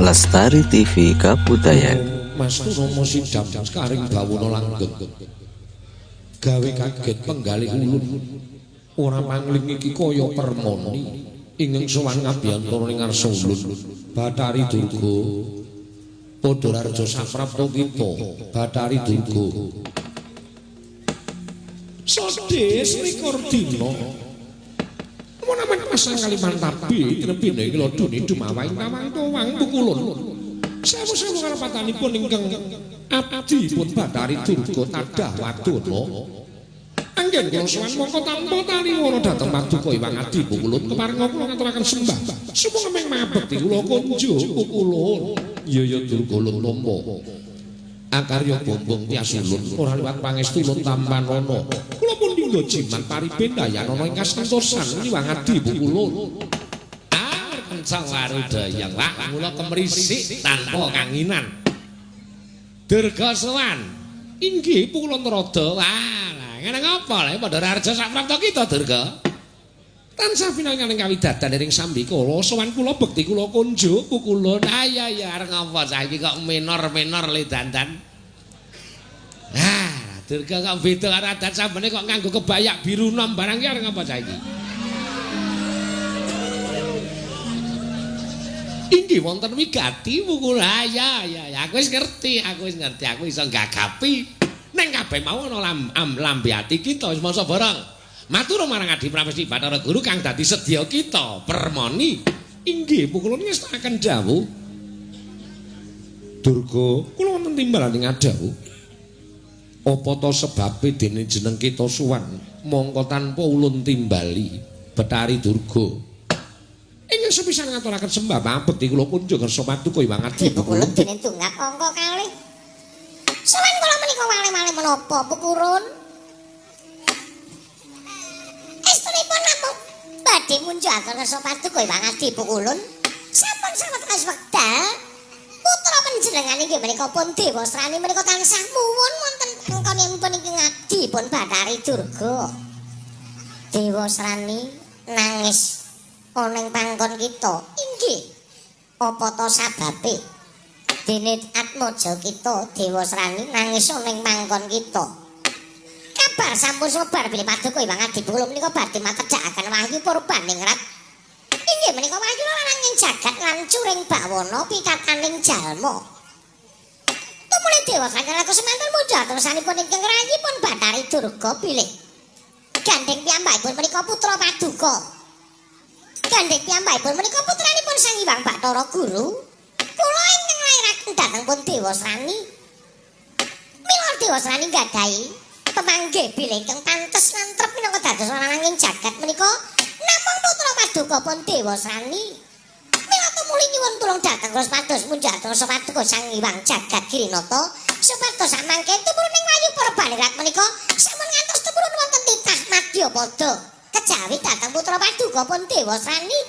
Lestari TV Kabudayan. Mas Romo sidam karing bawana langgeng. Gawe kaget penggalih ulun. Ora pangling iki kaya permoni. Ingkang sowan ngabiyantara ning ngarsa ulun. Bathari Durga. Padha raja saprapta kita, Bathari Durga. Sodhes rekordina. Menawi pasang Kalimantabi tinebine ing lodone dumawaing tawang towang pukulun. Sewu-sewu karapatanipun ingkang abdi pun Bathari Durga tadah wadana. Anggen kula sowan mongko tanpa taliwara dhateng paduka Iwang Adi pukulun keparenga kula ngaturaken sembah. Sumangga ming mabekti kula kunjuk pukulun. Ya ya Durga lun tampa. Akarya bombong tias ulun ora liwat pangestu ulun tampanana. Kula pun dinggo jimat paribendayanana ing kasantosan Iwang Adi pukulun. Ah, kencang warudaya wah mula kemrisik tanpa kanginan. Durga sowan. Inggih pukulun rada. Wah, ngene ngapa le padha raja saprapta kita Durga. Tansah pinanganing kawidadan ing sambikala sowan kula bekti kula kunjuk pukulun. Ayo ya arep ngapa saiki kok menor-menor le dandan. Ah, Durga kok beda karo adat sambene kok nganggo kebayak biru nom barang ki arep ngapa saiki. Inggih wonten wigati pukul. Ya ya ya aku wis ngerti, aku wis ngerti, aku iso gagapi. Neng kabeh mau ana lambe ati kita wis masa bareng. Matur marang Adi Pramesti Bathara Guru kang dadi sedya kita permoni. Inggih pukulun ngestakaken dawuh. Durga, kula wonten timbalan ing adhawuh. Apa ta sebabe dene jeneng kita suwan mongko tanpa ulun timbali Bathari Durga. Ingkang sepisan ngaturaken sembah pabekti kula kunjung ngersa paduka Iwang Adi pukulun dene tunggak angka kalih. Sowan kula menika wale-wale menapa pukulun? Estunipun namung badhe munjuk ngersa paduka Iwang Adi pukulun. Sampun sawetawis wekdal putra panjenengan inggih menika pun Dewasrani menika tansah muwun wonten pangkonipun ingkang abdi pun Bathari Durga. Dewasrani nangis ana ing pangkon kita. Inggih. Apa ta sababe? Dene atmaja kita Dewasrani nangis ana ing pangkon kita. Kabar sampun sumebar bilih paduka Iwang Adi Pukulun menika badhe matedhakaken wahyu purbaningrat. Inggih menika wahyu lananging jagat lan curing bawana pikataning jalma. Tumuli Dewasrani laku semanten munjul tersanipun ingkang rayipun Bathari Durga bilih gandheng piyambakipun menika putra paduka. Gandheng piyambakipun menika putranipun Sang Hyang Bathara Guru. Kula ingkang lairaken dhateng pun Dewasrani. Mila Dewasrani nggadahi pemanggih bilih ingkang pantes lan trep minangka dados lananging jagat menika namung putra paduka pun Dewasrani. Mila tumuli nyuwun tulung dhateng kula supados munjat paduka Sang Hyang Jagat Girinata supados samangke tumurun ing wahyu purbaningrat menika sampun ngantos tumurun wonten titah madyapada. Kejawi dhateng putra paduka pun Dewasrani.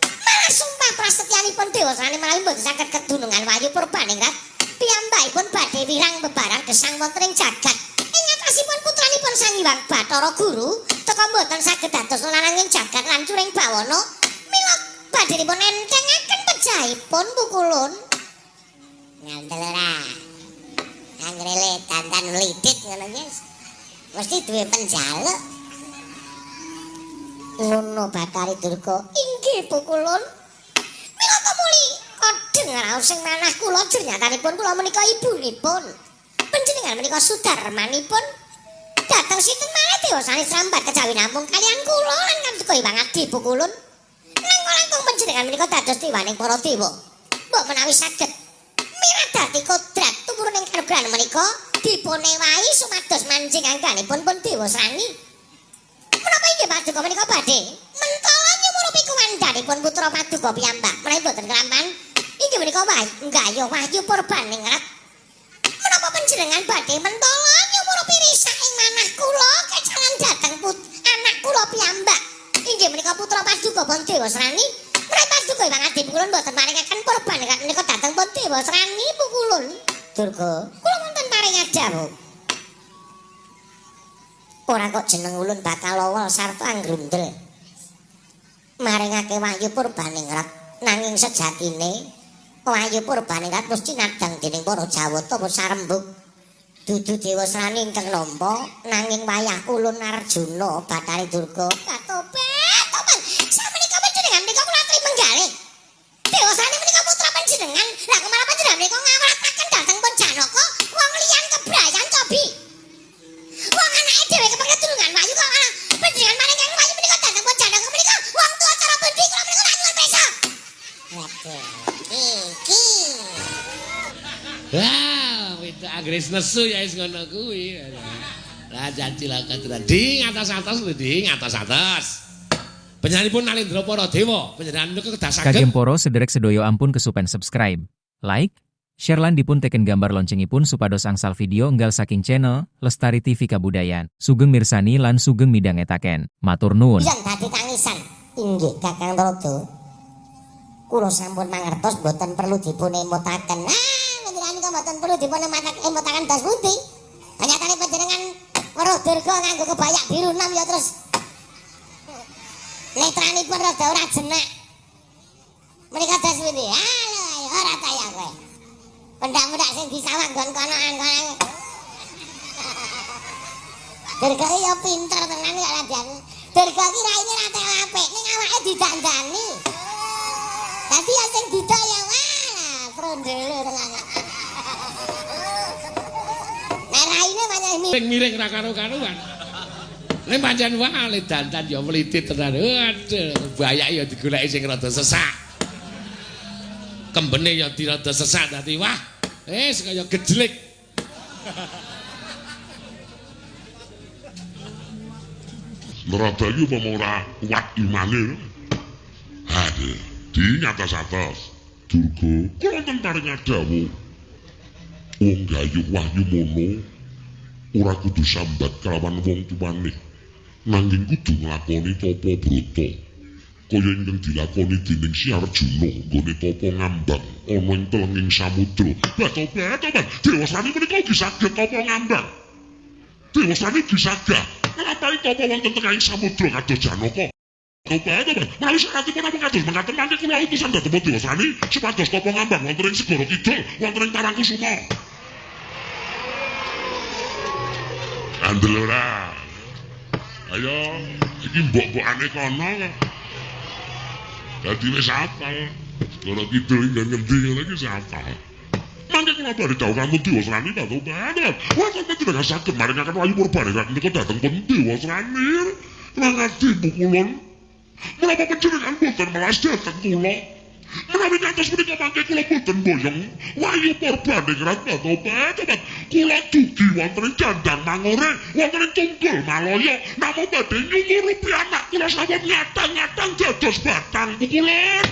Malah sumpah prasetyanipun Dewasrani menawi mboten saged kedunungan wahyu purbaningrat piyambakipun badhe wirang bebarang gesang wonten ing jagat. Ing atasipun putranipun Sang Hyang Bathara Guru teka mboten saged dados lananging jagat lan curing bawana. Mila badhenipun entengaken pejahipun pukulun. Ngandel ora. Angrele dandan mlidit ngono iki mesti duwe penjaluk. Ngono Bathari Durga. Inggih pukulun. Mila tumuli kodheng raos sing manah kula jernyatanipun kula menika ibunipun. Panjenengan menika sudarmanipun. Dhateng sinten malih Dewasrani srambat kejawi namung kaliyan kula lan paduka Iwang Adi pukulun. Nang langkung panjenengan menika dados dewaning para dewa. Mbok menawi saged miradati kodrat tumurun ing kanugrahan menika dipunewahi supados manjing angganipun pun Dewasrani. Menapa inggih paduka menika badhe mentala nyumurupi kuwandhanipun putra paduka piyambak menawi boten kelampan inggih menika nggayuh wahyu purbaningrat. Menapa panjenengan badhe mentala nyumurupi risak ing manah kula kecalan dhateng anak kula piyambak inggih menika putra paduka pun Dewasrani. Menawi paduka Iwang Adi pukulun boten paringaken purbaningrat menika dhateng pun Dewasrani pukulun. Durga, kula wonten paring dawuh. Ora kok jeneng ulun bakal lowol sarta anggrundel. Maringake wahyu purbaningrat nanging sejatine Wahyu Purbaningrat mesti nadang dening para Jawata sarembug. Dudu Dewasrani ingkang nampa nanging wayah ulun Arjuna Bathari Durga. Katobat, tobat. Samenika panjenengan menika kula aturi menggalih. Dewasrani menika putra panjenengan. Lah kok malah panjenengan menika ngawrataken dhateng pun Janaka wong liyan kebrayan cobi. Wong anake dhewe kepengin tulungan Wahyu kok malah panjenengan maringaken Wahyu menika dhateng pun Janaka menika wong tuwa cara pundi kula menika ora nyuwun pirsa. Waduh. Iki. Wah, wedok anggere nesu ya wis ngono kuwi. Lah janji lah tenan. Ding atas-atas lho, ding atas-atas. Panjenenganipun Nalendra para dewa, panjenengan menika kedah saged Kagem poro sederek sedoyo ampun kesupen subscribe, like, share lan dipun teken gambar loncengipun supados angsal video enggal saking channel Lestari TV Kabudayan. Sugeng mirsani lan sugeng midhangetaken. Matur nuwun. Yen dadi tangisan. Inggih Kakang Narada. Kula sampun mangertos mboten perlu dipun emutaken. Ah, panjenengan kok mboten perlu dipun emutaken dos pundi? Nyatane panjenengan weruh Durga nganggo kebayak biru 6 ya terus netranipun rada ora jenak. Menika dos pundi? Halo, ayo ora ta ya kowe. Pendak-pendak sing disawang nggon konoan kono. Durga ki ya pinter tenan kok ladian. Durga ki raine ra teo apik, ning awake didandani. Dadi ya sing didol ya wah, trondele tenan. Nek raine pancen miring-miring ra karo-karuan. Nek pancen wae le dandan ya mlithit tenan. Waduh, bayake ya digoleki sing rada sesak. Kembene ya dirada sesak dadi wah, wis kaya gejlik. Nerada iki upama ora kuat imane. Aduh, di atas-atas. Durga, kula wonten paring dawuh. Wong gayuh wahyu mono ora kudu sambat kelawan wong tuwane. Nanging kudu nglakoni tapa brata. Kaya ingkang dilakoni dening Si Arjuna nggone tapa ngambang ana ing telenging samudra. Batobat, Dewasrani menika ugi saged tapa ngambang. Dewasrani ugi saged nglampahi tapa wonten tengahing samudra kados Janaka. Tobat, menawi syaratipun namung kados mekaten mangke kula utusan dhateng Dewasrani supados tapa ngambang wonten ing segara kidul wonten ing Parangkusuma. Andel ora. Ayo, iki mbok-mbokane kono kok. Dadi wis apal. Segara kidul ing ngendi ngono iki wis apal. Mangke kula badhe dawuh kamu Dewasrani Batobat. Wonten panjenengan saged maringaken Wahyu Purbaningrat menika dhateng pun Dewasrani. Langati pukulun. Menapa panjenengan boten melas dhateng kula? Menawi ngantos menika mangke kula boten boyong Wahyu Purbaningrat Batobat. Kula dugi wonten ing Candang Mangore, wonten ing Tunggul Malaya, namung badhe nyumurupi anak kula sampun ngatang-ngatang dados batang pukulun.